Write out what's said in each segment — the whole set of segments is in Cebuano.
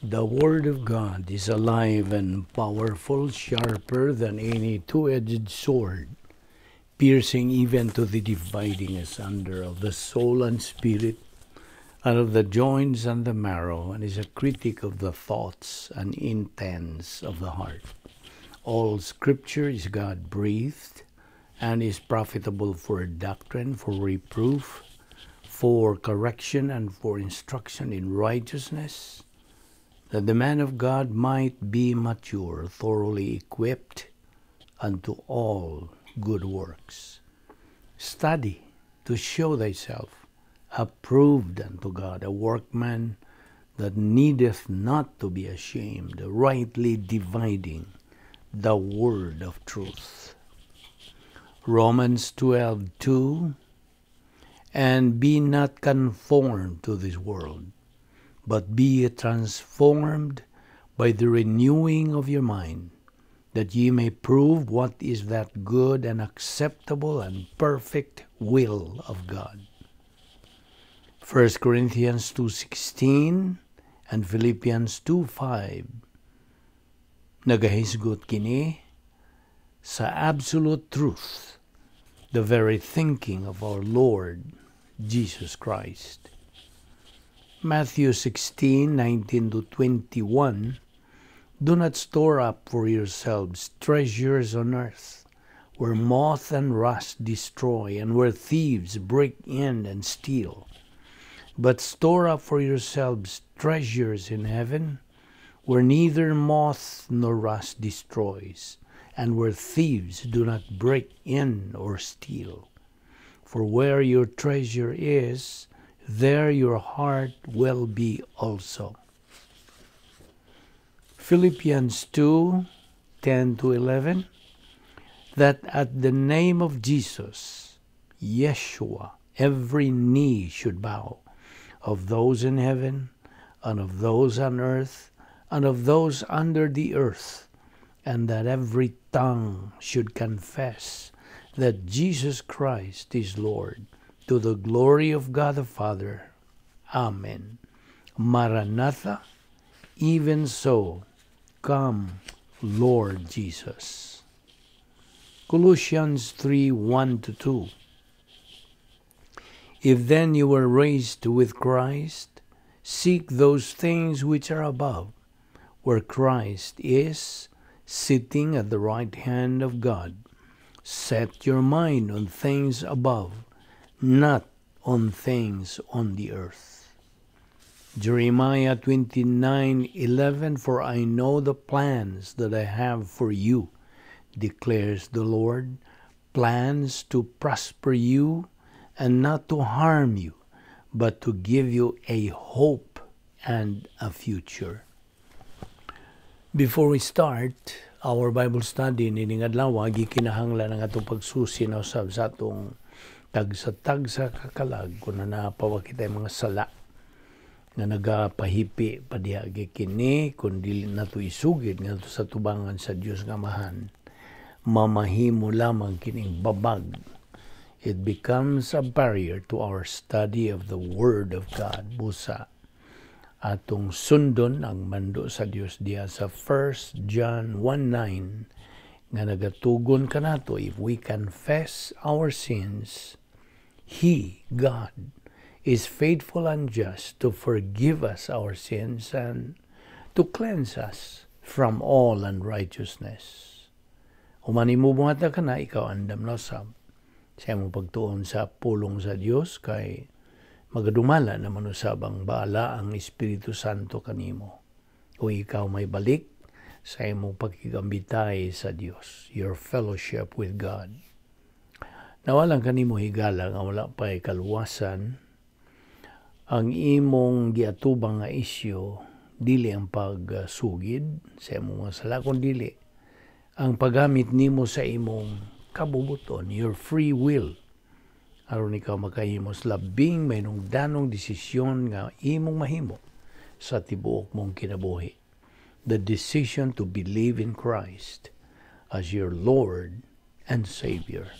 The Word of God is alive and powerful, sharper than any two-edged sword, piercing even to the dividing asunder of the soul and spirit, and of the joints and the marrow, and is a critic of the thoughts and intents of the heart. All Scripture is God-breathed and is profitable for doctrine, for reproof, for correction, and for instruction in righteousness, that the man of God might be mature, thoroughly equipped unto all good works. Study to show thyself approved unto God, a workman that needeth not to be ashamed, rightly dividing the word of truth. Romans 12:2. And be not conformed to this world, but be ye transformed by the renewing of your mind, that ye may prove what is that good and acceptable and perfect will of God. 1 Corinthians 2:16 and Philippians 2:5 nagahisgot kini sa absolute truth, the very thinking of our Lord Jesus Christ. Matthew 16:19 to 21. Do not store up for yourselves treasures on earth, where moth and rust destroy, and where thieves break in and steal. But store up for yourselves treasures in heaven, where neither moth nor rust destroys, and where thieves do not break in or steal. For where your treasure is, there your heart will be also. Philippians 2:10 to 11. That at the name of Jesus, Yeshua, every knee should bow, of those in heaven, and of those on earth, and of those under the earth, and that every tongue should confess that Jesus Christ is Lord, to the glory of God the Father. Amen. Maranatha, even so, come, Lord Jesus. Colossians 3:1 to 2. If then you were raised with Christ, seek those things which are above, where Christ is, sitting at the right hand of God. Set your mind on things above, not on things on the earth. Jeremiah 29:11. For I know the plans that I have for you, declares the Lord, plans to prosper you and not to harm you, but to give you a hope and a future. Before we start our Bible study nining adlaw, gikinahanglan ang atong pagsusi na usab sa atong tagsa-tagsa kakalag kung naa pa ba kitay mga sala nga nagapahipi pa diha kini kung dili nato isugid ngadto sa tubangan sa Dios nga Amahan, mamahimo lamang kining babag. It becomes a barrier to our study of the Word of God. Busa atong sundon ang mando sa Dios diha sa 1 John 1:9 nga nagatugon kanato, if we confess our sins, He, God, is faithful and just to forgive us our sins and to cleanse us from all unrighteousness. Human nimo buhata kana, ikaw andam na usab sa imong pagtuon sa pulong sa Dios kay magadumala naman usab ang baala ang Espiritu Santo kanimo. Kung ikaw may balik sa imong pakigambitay sa Dios, your fellowship with God. Nawalang kanimo higala nga wala pa'y kaluwasan, ang imong giatubang nga isyu dili ang pagsugid sa imong mga sala, kun dili ang paggamit nimo sa imong kabubuton, your free will, aron ikaw makahimo sa labing mahinungdanong desisyon nga imong mahimo sa tibuok mong kinabuhi. The decision to believe in Christ as your Lord and Savior.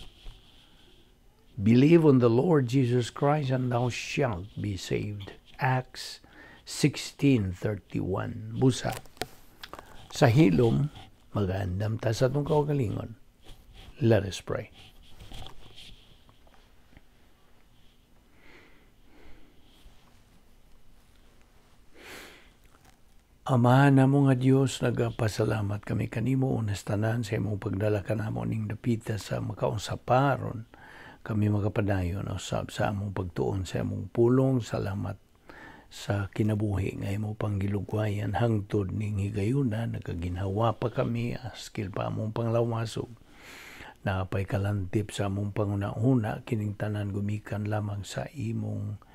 Believe on the Lord Jesus Christ and thou shalt be saved. Acts 16:31. Busa sa hilom magandam ta sa atong kaugalingon. Let us pray. Ama namo nga Dios, nagapasalamat kami kanimo unas tanan sa imong pagdala kanamo ning dapita sa makaunsaparon kami makapadayon usab sa among pagtuon sa imong pulong. Salamat sa kinabuhi nga imong panggilugwayan hangtod ning higayuna, nagaginhawa pa kami askil pa among panglawas ug naapay kalantip sa among panguna-una. Kining tanan gumikan lamang sa imong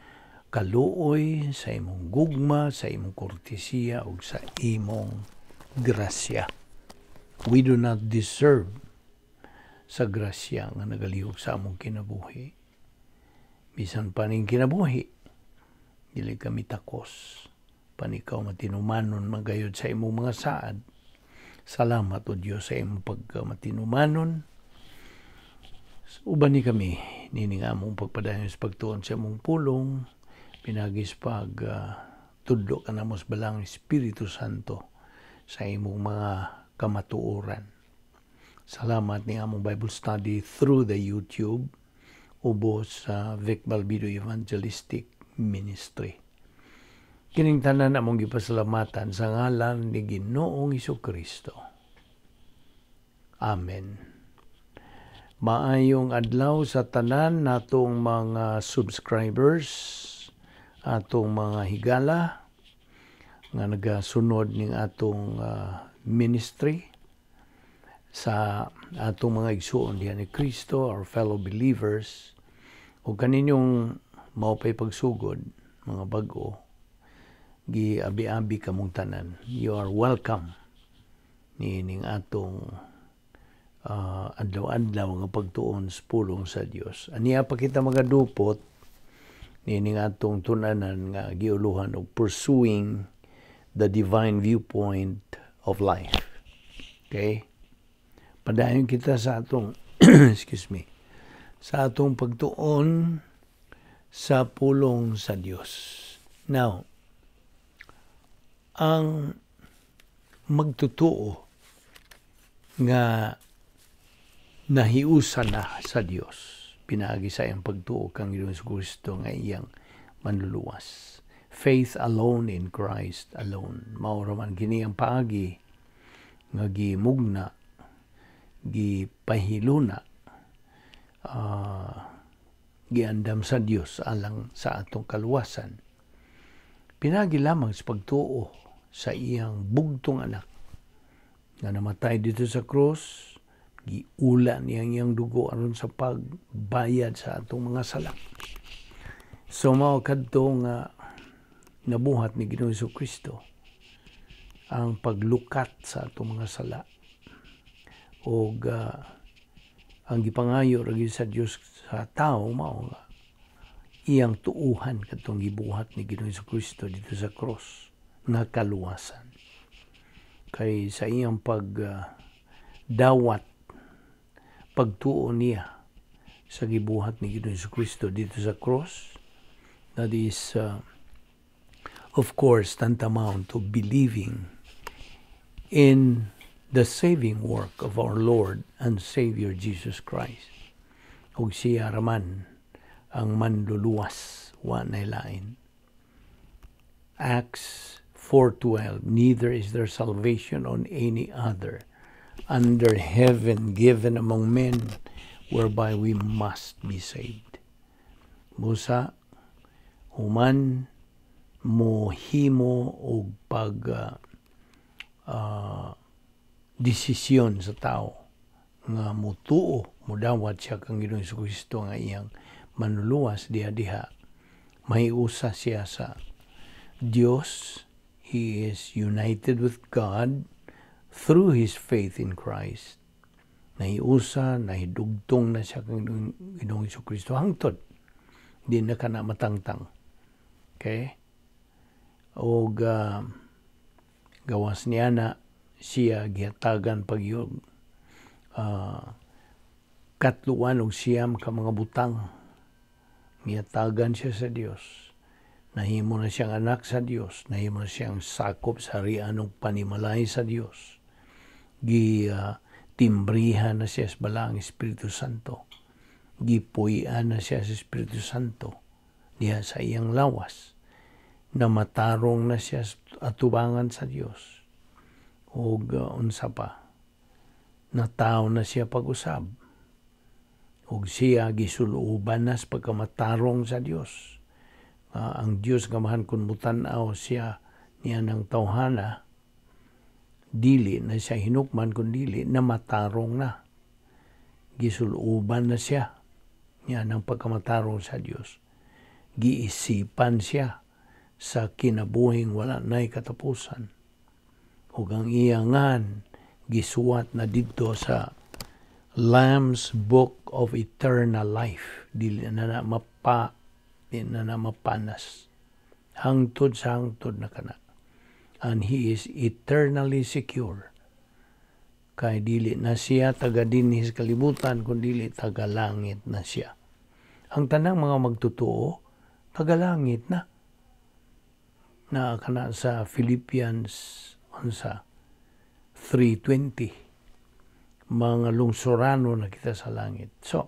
kaluoy, sa imong gugma, sa imong kortesiya ug sa imong grasya. We do not deserve sa grasya nga nagalihok sa among kinabuhi. Bisan pa ning kinabuhi, dili kami takos. Panikaw matinumanon magayod sa imong mga saad. Salamat o Dios sa imong pagkamatinumanon. Uban ni kami nining among pagpadayon sa pagtuon sa imong pulong, pinagis pag tudlo ka namo sa Balang Espiritu Santo sa imong mga kamatuoran. Salamat ni among Bible study through the YouTube ubos sa Vic Balbido Evangelistic Ministry. Kining tanan among gipasalamatan sa ngalan ni Ginoong Hesukristo. Amen. Maayong adlaw sa tanan natong mga subscribers, atong mga higala nga nagasunod ning atong ministry, sa atong mga igsuon diha ni Kristo, our fellow believers, ug kaninyong maupay pagsugod mga bag-o, giabi-abi kamong tanan. You are welcome niining atong adlaw-adlaw nga pagtuon sa pulong sa Dios. Aniya pa kita magadupot niining atong tunanan nga giuluhan og pursuing the divine viewpoint of life. Okay? Padayon kita sa atong excuse me, sa atong pagtuon sa pulong sa Dios. Now, ang magtutuo nga nahiusa na sa Dios pinaagi sa iyang pagtuo kang Ginoong Kristo nga iyang manluluwas. Faith alone in Christ alone. Mao ra man kini ang paagi nga gimugna, gipahiluna, giandam sa Dios alang sa atong kaluwasan. Pinagi lamang sa pagtuo sa iyang bugtong anak nga namatay dito sa krus, giula niya ang iyang dugo aron sa pagbayad sa atong mga sala. So mao kadto nga nabuhat ni Ginoong Hesukristo ang paglukat sa atong mga sala. Og ang gipangayo ra gyud sa Dios sa tawo mao nga iyang tuuhan kadtong gibuhat ni Ginoong Hesukristo dito sa cross nga kaluwasan. Kay sa iyang pagdawat, pagtuo niya sa gibuhat ni Ginoong Hesukristo dito sa cross, that is of course tantamount to believing in the saving work of our Lord and Savior Jesus Christ. Ug siya raman ang manluluwas, wa nay lain. Acts 4:12, neither is there salvation on any other under heaven given among men whereby we must be saved. Busa human mo himo og pag desisyon sa tao nga mutuo, mudawat siya kang Ginoong Hesukristo nga iyang manluluwas, diha-diha mahiusa siya sa Dios. He is united with God through his faith in Christ. Nahiusa, nahidugtong na siya kang Ginoong Hesukristo hangtod di na ka na matangtang. Okay? Og gawas niya na siya gihatagan pagyog katluan og siyam ka mga butang. Gihatagan siya sa Dios Nahimo na siyang anak sa Dios, nahimo na siyang sakop sa harian panimalay sa Dios. Gi timbrihan na siya sa Balaang Espiritu Santo. Gipuy-an na siya sa Espiritu Santo diha sa iyang lawas. Namatarong na siya atubangan sa Dios. Og unsa pa, nataw na siya pag-usab. Og siya gisuluoban na sa pagkamatarong sa Dios. Ang Dios nga mahan kun mutan-aw siya niya ng tawhana, dili na siya hinukman kun dili na matarong na. Gisuluoban na siya niya ng pagkamatarong sa Dios. Giisipan siya sa kinabuhing wala na'y katapusan. Ug ang iyangan gisuwat na didto sa Lamb's Book of Eternal Life. Dili na na mapanas. Hangtod sa hangtod na kana. And he is eternally secure. Kay dili na siya taga dinhi sa kalibutan, kun dili taga langit na siya. Ang tanang mga magtotoo, taga langit na. Na kana sa Philippians unsa 3:20, mga lungsorano na kita sa langit. So,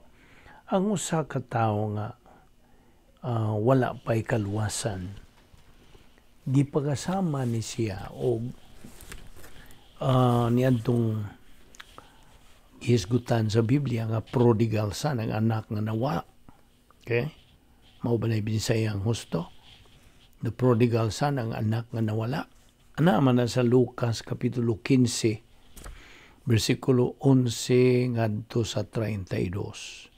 ang usa ka tawo nga wala pa'y kaluwasan, gipakasama ni siya og niadtong gihisgutan sa Biblia nga prodigal son, ang anak nga nawala. Okay? Mao ba na Bisaya ang husto? The prodigal son, ang anak nga nawala. Ana man na sa Lucas Kapitulo 15, versikulo 11 ngadto sa 32.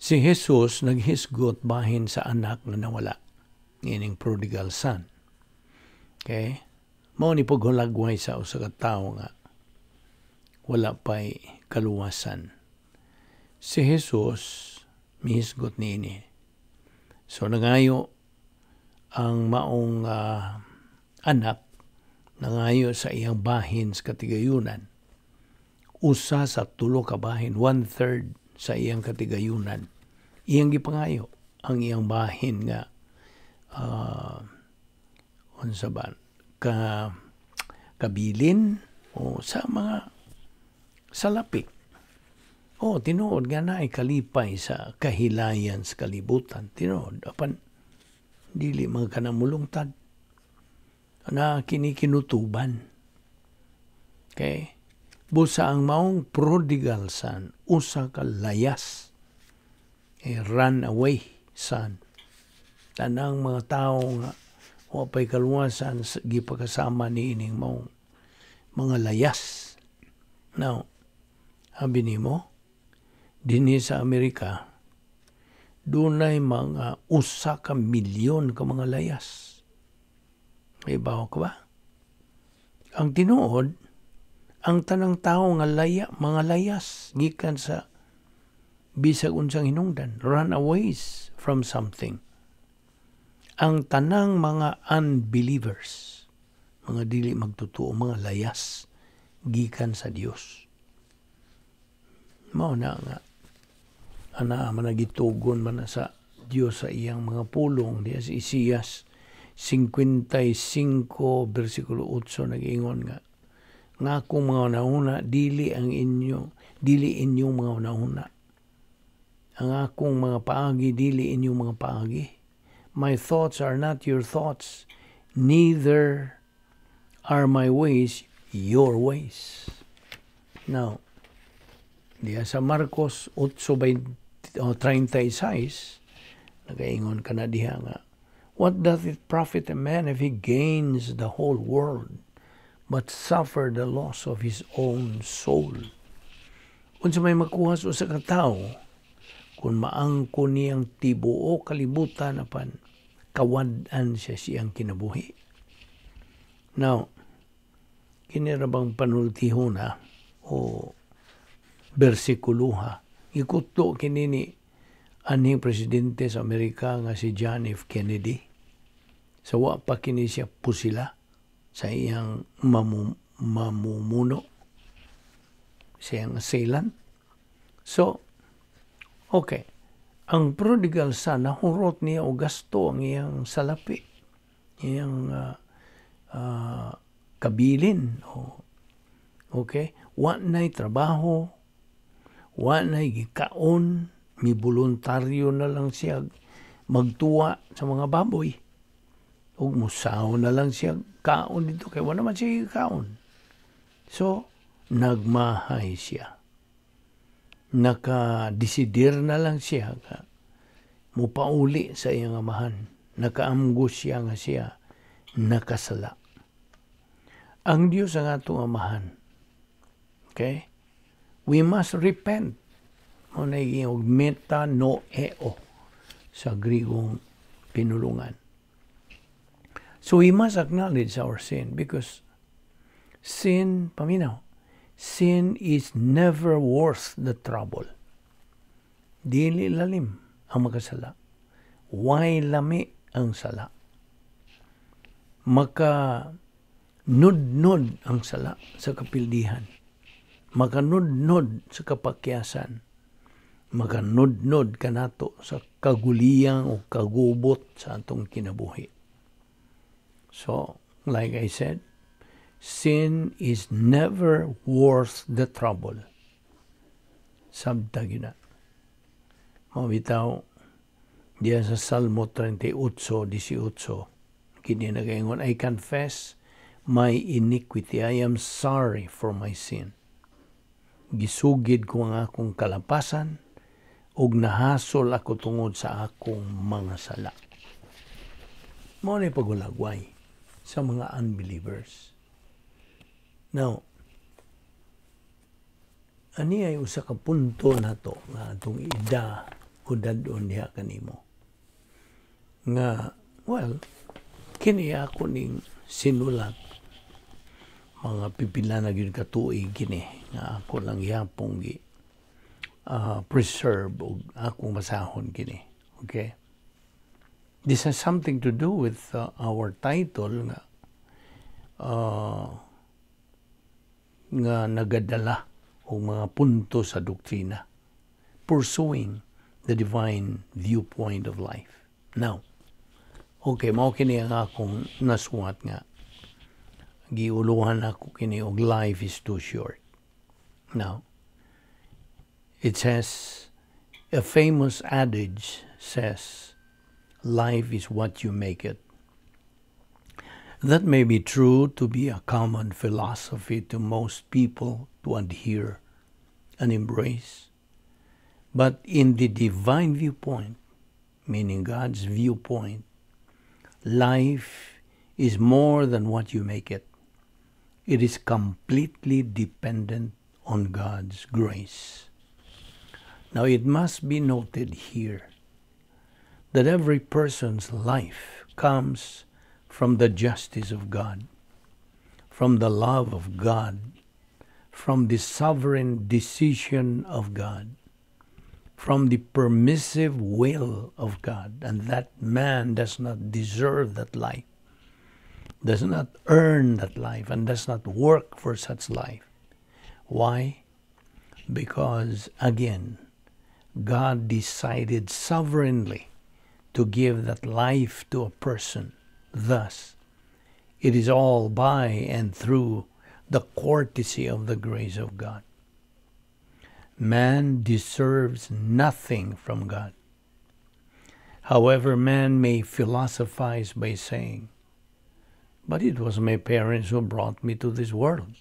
Si Jesus naghisgot bahin sa anak nga nawala, ining prodigal son. Okay? Mao ni paghulagway sa usa ka tawo nga wala pa'y kaluwasan. Si Jesus mihisgot niini. So nangayo ang maong anak, nangayo sa iyang bahin sa katigayunan. Usa sa tulo ka bahin, one-third sa iyang katigayunan. Iyang gipangayo ang iyang bahin nga unsa ba ka kabilin o sa mga salapi. Oh, tinuod nga naay kalipay sa kahilayan sa kalibutan. Tinuod, apan dili mga kanamulungtad na kinikinutuban. Okay? Busa ang maong prodigal son, usa ka layas, a runaway son. Tanang mga tao nga wa pa'y kaluwasan, gipakasama ni ining maong mga layas. Now, abi nimo, dinhi sa Amerika, dunay mga 1 ka milyon ka mga layas. May bawo ka ba? Ang tinuod, ang tanang tao nga laya, mga layas, gikan sa bisag unsang hinungdan, runaways from something. Ang tanang mga unbelievers, mga dili magtotoo, mga layas, gikan sa Dios. Mao na nga ana man nagitugon man na sa Dios sa iyang mga pulong diya sa Isaias 55 versikulo 8, nag-ingon nga akong mga hunahuna dili ang inyo, dili inyong mga hunahuna, ang akong mga paagi dili inyong mga paagi. My thoughts are not your thoughts, neither are my ways your ways. Now, diya sa Marcos 8:36, nagaingon ka na diha nga, "What doth it profit a man if he gains the whole world but suffer the loss of his own soul?" Unsa may makuha sa usa ka tawo kung maangko niyang tibuok kalibutan apan kawad-an siya siyang kinabuhi? Now, kini ra bang panultihon o bersikuloha? Gikutlo kini ni anhing presidente sa Amerika nga si John F. Kennedy. Sa wa pa kini siya pusila sa iyang mamumuno, sa iyang assailant. So, okay. Ang prodigal son, nahurot niya og gasto ang iyang salapi, iyang kabilin. O, okay? Wa na'y trabaho, wa na'y gikaon, mi voluntaryo na lang siya magtuwa sa mga baboy. Ug musaw na lang siya kaon dito kay wala man siya kaon. So, nagmahay siya. Nakadesidir na lang siya ka mupauli sa iyang amahan. Nakaamgo siya nga siya nakasala. Ang Dios ang atong amahan. Okay? We must repent. Mao na yung metanoeo sa Grigong pinulungan. So we must acknowledge our sin because sin, paminaw, sin is never worth the trouble. Dili lalim ang makasala. Way lami ang sala? Maka nudnod ang sala sa kapildihan. Makanudnod sa kapakyasan. Makanudnod kanato sa kaguliyang o kagubot sa atong kinabuhi. So, like I said, sin is never worth the trouble. Sabta gyud na. Mao bitaw, diya sa Salmo 38:18, kini nagaingon, "I confess my iniquity. I am sorry for my sin. Gisugid ko ang akong kalapasan, ug nahasol ako tungod sa akong mga sala." Mao ni pagulagway sa mga unbelievers. Now, ani ay usa ka punto nato nga atong ida o dad-on diha kanimo. Nga, well, kini ako ning sinulat mga pipila na gyud ka tuig kini nga ako lang gihapong gi preserve og akong basahon kini. Okay? This has something to do with our title nga nagadala og mga punto sa doktrina, pursuing the divine viewpoint of life. Now, okay, mao kini ang akong nasuwat nga giuluhan ako kini og "Life is Too Short." Now, it says, "A famous adage says, 'Life is what you make it.' That may be true to be a common philosophy to most people to adhere and embrace. But in the divine viewpoint, meaning God's viewpoint, life is more than what you make it. It is completely dependent on God's grace. Now, it must be noted here that every person's life comes from the justice of God, from the love of God, from the sovereign decision of God, from the permissive will of God, and that man does not deserve that life, does not earn that life, and does not work for such life. Why? Because, again, God decided sovereignly to give that life to a person. Thus, it is all by and through the courtesy of the grace of God. Man deserves nothing from God. However, man may philosophize by saying, 'But it was my parents who brought me to this world.'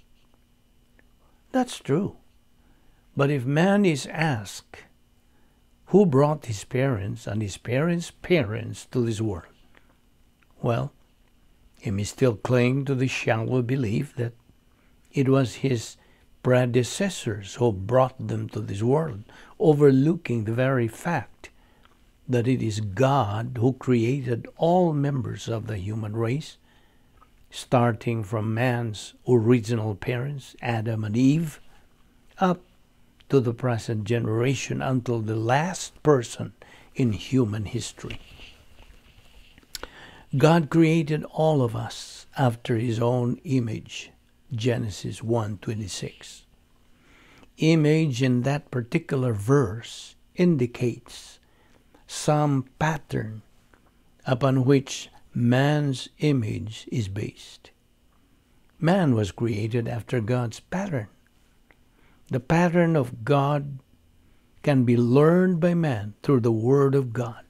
That's true. But if man is asked who brought his parents and his parents' parents to this world, well, he may still cling to the shallow belief that it was his predecessors who brought them to this world, overlooking the very fact that it is God who created all members of the human race, starting from man's original parents, Adam and Eve, up to the present generation until the last person in human history. God created all of us after his own image, Genesis 1:26. Image in that particular verse indicates some pattern upon which man's image is based. Man was created after God's pattern. The pattern of God can be learned by man through the Word of God.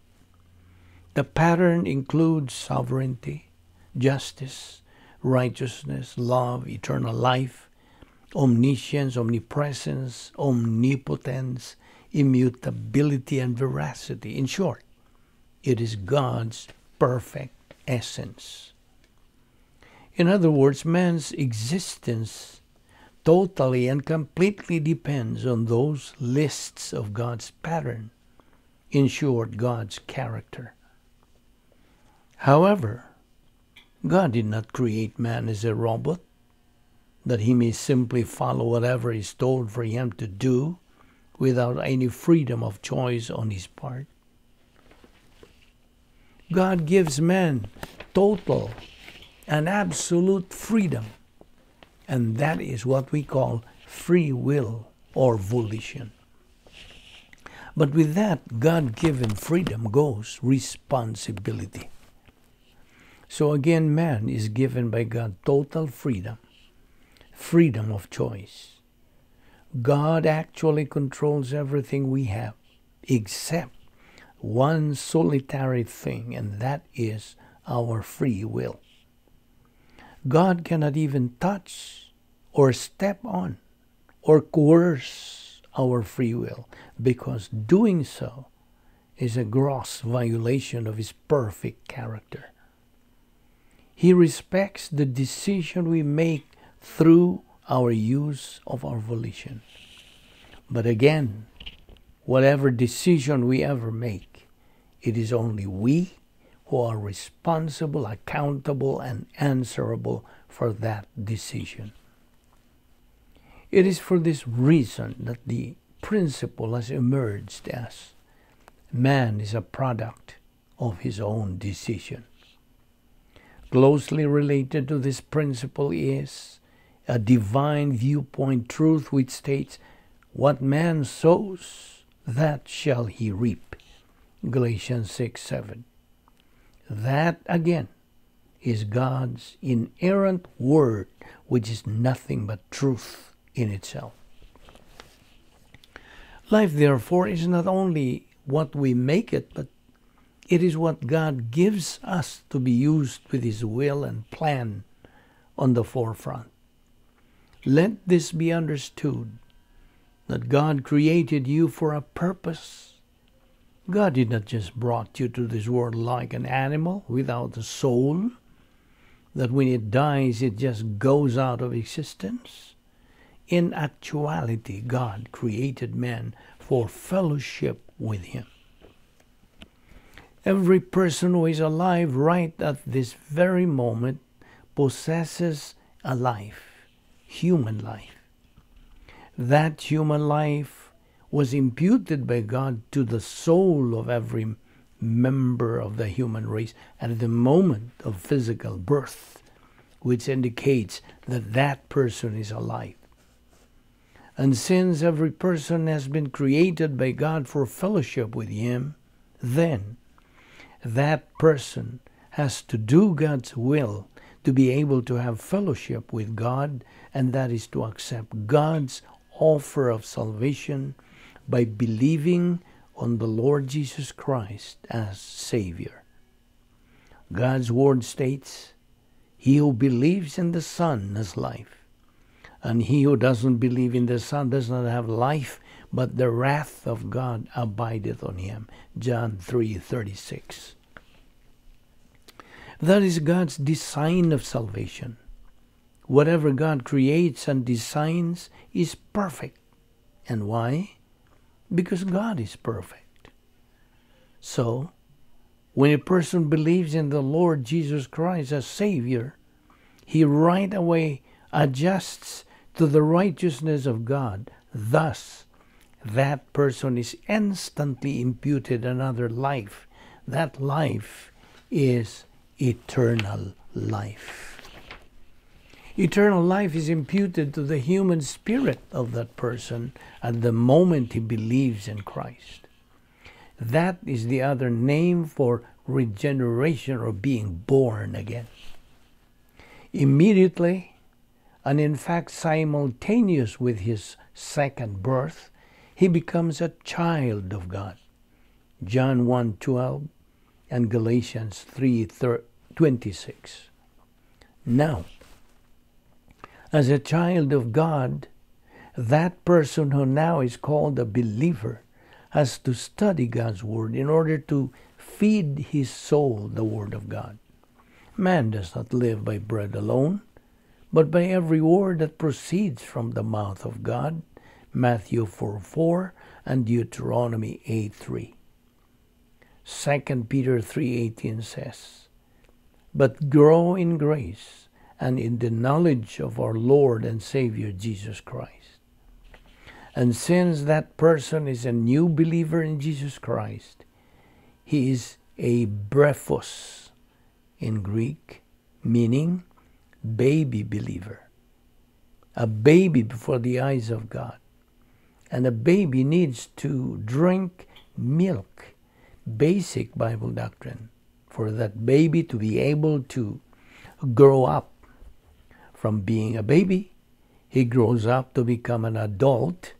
The pattern includes sovereignty, justice, righteousness, love, eternal life, omniscience, omnipresence, omnipotence, immutability, and veracity. In short, it is God's perfect essence. In other words, man's existence totally and completely depends on those lists of God's pattern, in short, God's character. However, God did not create man as a robot, that he may simply follow whatever is told for him to do without any freedom of choice on his part. God gives man total and absolute freedom, and that is what we call free will or volition. But with that God-given freedom goes responsibility. So again, man is given by God total freedom, freedom of choice. God actually controls everything we have except one solitary thing, and that is our free will. God cannot even touch or step on or coerce our free will, because doing so is a gross violation of his perfect character. He respects the decision we make through our use of our volition. But again, whatever decision we ever make, it is only we who are responsible, accountable, and answerable for that decision. It is for this reason that the principle has emerged as man is a product of his own decision. Closely related to this principle is a divine viewpoint truth which states, what man sows, that shall he reap. Galatians 6:7. That, again, is God's inerrant word, which is nothing but truth in itself. Life, therefore, is not only what we make it, but it is what God gives us to be used with His will and plan on the forefront. Let this be understood, that God created you for a purpose. God did not just brought you to this world like an animal without a soul, that when it dies, it just goes out of existence. In actuality, God created man for fellowship with Him. Every person who is alive right at this very moment possesses a life, human life. That human life was imputed by God to the soul of every member of the human race at the moment of physical birth, which indicates that that person is alive. And since every person has been created by God for fellowship with Him, then that person has to do God's will to be able to have fellowship with God, and that is to accept God's offer of salvation by believing on the Lord Jesus Christ as Savior. God's Word states, he who believes in the Son has life, and he who doesn't believe in the Son does not have life, but the wrath of God abideth on him. John 3:36. That is God's design of salvation. Whatever God creates and designs is perfect. And why? Because God is perfect. So, when a person believes in the Lord Jesus Christ as Savior, he right away adjusts to the righteousness of God. Thus, that person is instantly imputed another life. That life is eternal life. Eternal life is imputed to the human spirit of that person at the moment he believes in Christ. That is the other name for regeneration or being born again. Immediately, and in fact simultaneous with his second birth, he becomes a child of God. John 1:12 and Galatians 3:26. Now, as a child of God, that person who now is called a believer has to study God's Word in order to feed his soul the Word of God. Man does not live by bread alone, but by every word that proceeds from the mouth of God. Matthew 4:4 and Deuteronomy 8:3. 2 Peter 3:18 says, "But grow in grace and in the knowledge of our Lord and Savior Jesus Christ." And since that person is a new believer in Jesus Christ, he is a brephos in Greek, meaning baby believer, a baby before the eyes of God. And a baby needs to drink milk, basic Bible doctrine, for that baby to be able to grow up. From being a baby, he grows up to become an adult,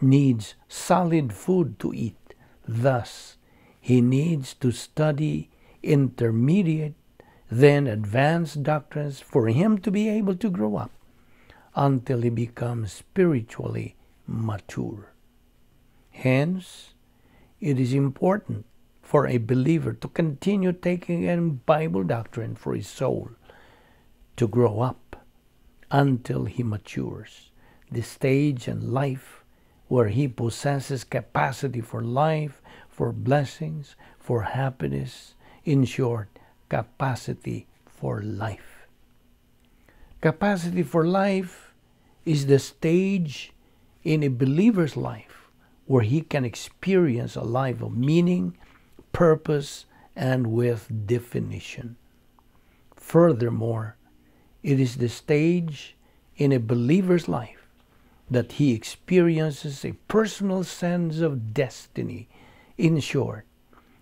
needs solid food to eat. Thus, he needs to study intermediate, then advanced doctrines for him to be able to grow up until he becomes spiritually mature. Hence, it is important for a believer to continue taking in Bible doctrine for his soul to grow up until he matures, the stage in life where he possesses capacity for life, for blessings, for happiness, in short, capacity for life. Capacity for life is the stage in a believer's life where he can experience a life of meaning, purpose, and with definition. Furthermore, it is the stage in a believer's life that he experiences a personal sense of destiny. In short,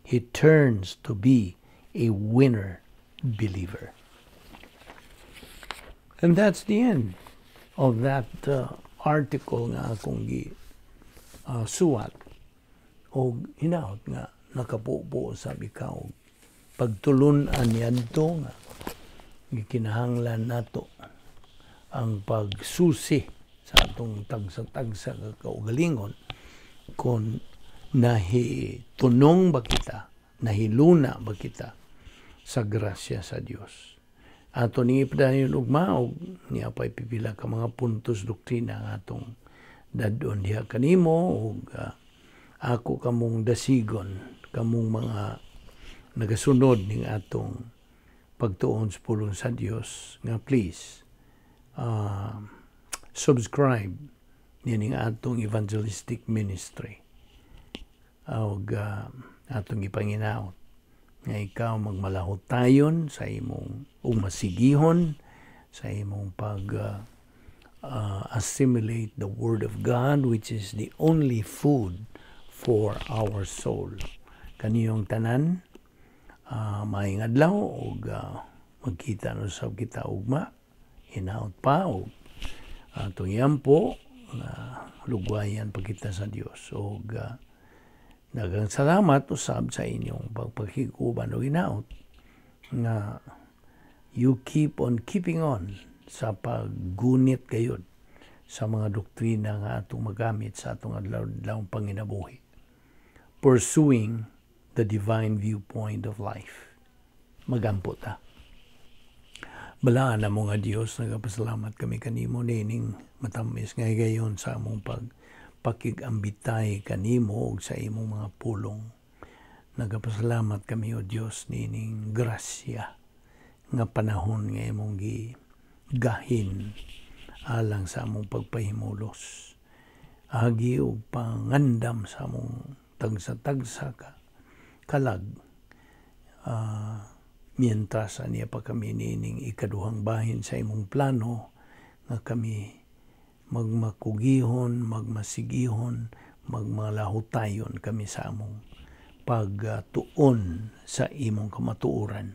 he turns to be a winner believer. And that's the end of that article nga akong gi suwat og hinaot nga nakapupo sa ikaw pagtulun-an niadto nga gikinahanglan nato ang pagsusi sa atong tagsa-tagsa ka kaugalingon kung nahitunong ba kita, nahiluna ba kita sa grasya sa Dios. Ato ni ipadayon ugma og niya pa'y pipila ka mga puntos doktrina nga atong dadon diha kanimo ug ako kamong dasigon, kamong mga nagasunod ning atong pagtuon sa pulong sa Dios, nga please subscribe nining atong evangelistic ministry ug atong ipanginaot nga ikaw magmalahutayon sa imong ug masigihon sa imong pag assimilate the Word of God, which is the only food for our soul. Kaniyong tanan, maayong adlaw ug magkita na usab kita ugma. Hinaot pa ug atong iampo nga lugwayan pa kita sa Dios ug daghang salamat usab sa inyong pagpakig-uban ug hinaot nga you keep on keeping on sa paggunit gayud sa mga doktrina nga atong magamit sa atong adlaw-adlaw panginabuhi, pursuing the divine viewpoint of life. Magampo ta. Balaan namo nga Dios, nagapasalamat kami kanimo nining matamis nga higayon sa among pag pakigambitay kanimo ug sa imong mga pulong. Nagapasalamat kami, o Dios, nining grasya nga panahon nga imong gigahin alang sa among pagpahimulos. Agi og pangandam sa among tagsa-tagsa ka kalag mientras aniya pa kami nining ikaduhang bahin sa imong plano nga kami magmakugihon, magmasigihon, magmalahutayon kami sa among Pagtuon sa imong kamatuoran.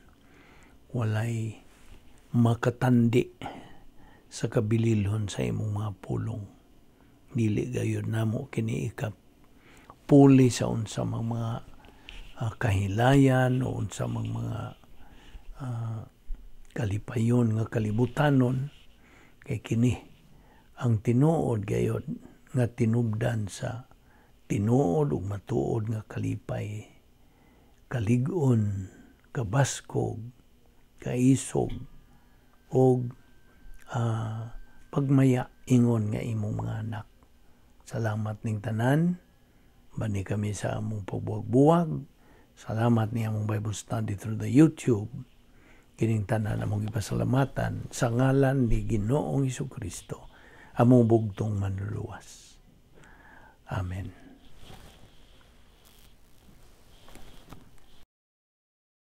Walay makatandi sa kabililhon sa imong mga pulong. Dili gayud namo kini ikap puli sa unsa mang mga kahilayan o unsa mang mga kalipayon nga kalibutanon, kay kini ang tinuod gayod nga tinubdan sa tinuod ug matuod nga kalipay, kalig-on, kabaskog, kaisog og pagmaya ingon nga imong mga anak. Salamat ning tanan. Bani kami sa among pagbuwag-buwag. Salamat ni among Bible study through the YouTube. Kining tanan among ipasalamatan sa ngalan ni Ginoong Kristo, among bugtong Manluluwas. Amen.